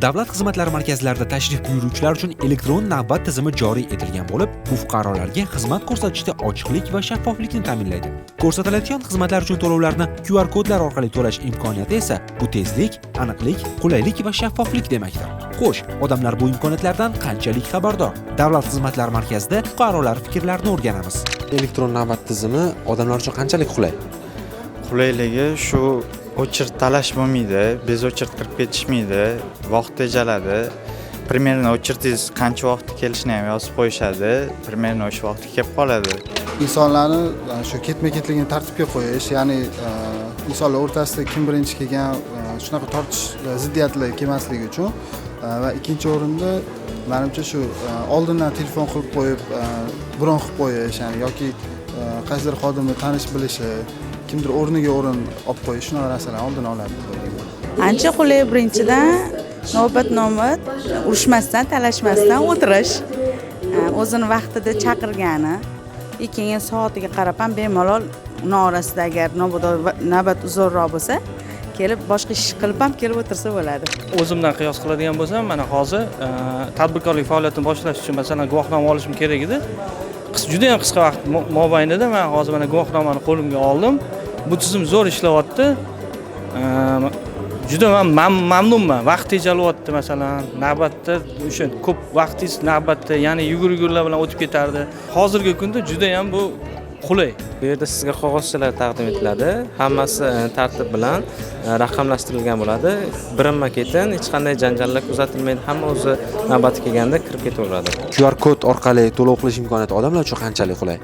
Davlat xizmatlari markazlarida tashrif buyuruvchilar uchun elektron navbat tizimi joriy etilgan bo'lib, bu fuqarolarga xizmat ko'rsatishda ochiqlik va shaffoflikni ta'minlaydi. Ko'rsatilayotgan xizmatlar uchun to'lovlarni QR kodlar orqali to'lash imkoniyati esa bu tezlik, aniqlik, qulaylik va shaffoflik demakdir. Xo'sh, odamlar bu imkoniyatlardan qanchalik xabardor? Davlat xizmatlari markazida fuqarolar fikrlarini o'rganamiz. Elektron navbat tizimi odamlar uchun qanchalik qulay? Qulayligi shu, очередь talash bo'lmaydi, без очередь kirib ketishmaydi, vaqt tejaladi. Примерно очередь ingiz qancha vaqtda kelishini ham yozib qo'yishadi, примерно o'sha vaqtga kelib qoladi. Insonlarni shu ketma ketligini tartibga qo'yish, ya'ni insonlar o'rtasida kim birinchi kelgan, shunaqa tortish, ziddiyatlar kelmasligi uchun va ikkinchi o'rinda, manimcha, shu oldindan telefon qilib qo'yib, bron qilib qo'yish, ya'ni yoki qaysidir xodimni tanish bilishi, kimdir o'rniga o'rin olib qo'yish, shunaqa narsalarni oldini oladi deb o'ylayman. Ancha qulay. Birinchidan, navbat navbat urushmasdan, talashmasdan o'tirish, o'zini vaqtida chaqirgani и keyin soatiga qarab ham bemalol uni orasida agar navbat uzoqroq bo'lsa, kelib boshqa ish qilib ham kelib o'tirsa bo'ladi. O'zimdan qiyos qiladigan bo'lsam, mana hozir tadbirkorlik faoliyatini boshlash uchun, masalan, guvohnoma olishim kerak edi. Juda yam qisqa vaqt mobaynida man hozir mana guvohnomani qo'limga oldim. Bu tizim zo'r ishlayapti. Juda man mamnunman. Vaqt tejalyapti. Masalan, navbatda o'sha ko'p vaqtingiz navbatda, ya'ni yugur yugurlar bilan o'tib ketardi. Hozirgi kunda juda yam bu qulay. Bu yerda sizga qog'ozchalar taqdim etiladi. Hammasi tartib bilan raqamlashtirilgan bo'ladi. Birinma ketin, hech qanday janjallar kuzatilmaydi. Hamma o'zi navbati kelganda kirib ketaveradi. QR kod orqali to'lov qilish imkoniyati odamlar uchun qanchalik qulay?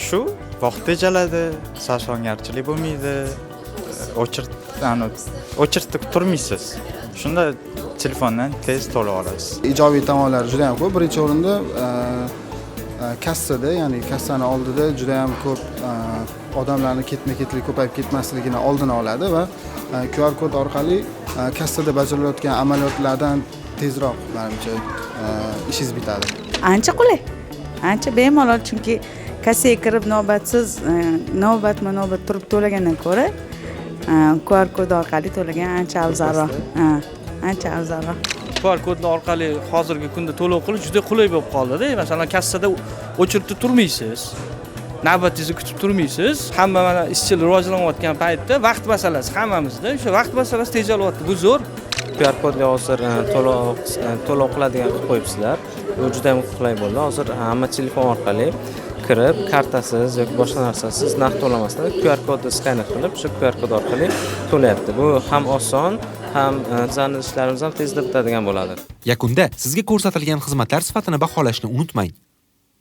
Shu vaqt tejaladi, sarsongarchilik bo'lmaydi, очередь, очередь da turmaysiz. Shunda telefondan tez to'lab olasiz. Ijobiy tomonlari juda yam ko'p. Birinchi o'rinda kassada, ya'ni kassani oldida juda yam ko'p odamlarni ketma ketligi ko'payib ketmasligini oldini oladi va QR kod orqali kassada bajarilayotgan amaliyotlardan tezroq, manimcha, ishingiz bitadi. Ancha qulay, ancha bemalol, chunki kassaga kirib navbatsiz, navbatma navbat turib to'lagandan ko'ra QR kod orqali to'lagan ancha afzalroq. Ha, ancha afzalroq. QR kodlar orqali hozirgi kunda to'lov qilish juda qulay bo'lib qoldida. Masalan, kassada очередь da turmaysiz, navbatingizni kutib turmaysiz. Hamma mana izchil rivojlanayotgan paytda vaqt masalasi hammamizda, o'sha vaqt masalasi tejalyapti, bu zo'r. QR kodli hozir to'lov qiladigan qilib qo'yibsizlar. Bu juda ham qulay bo'ldi. Hozir hamma telefon orqali kirib, kartasiz yoki boshqa narsasiz, naqd to'lamasdan QR kodni skaner qilib, shu QR kod orqali to'layapti. Bu ham oson, ham bizani ishlarimiz ham tezda bitadigan bo'ladi. Yakunda sizga ko'rsatilgan xizmatlar sifatini baholashni unutmang.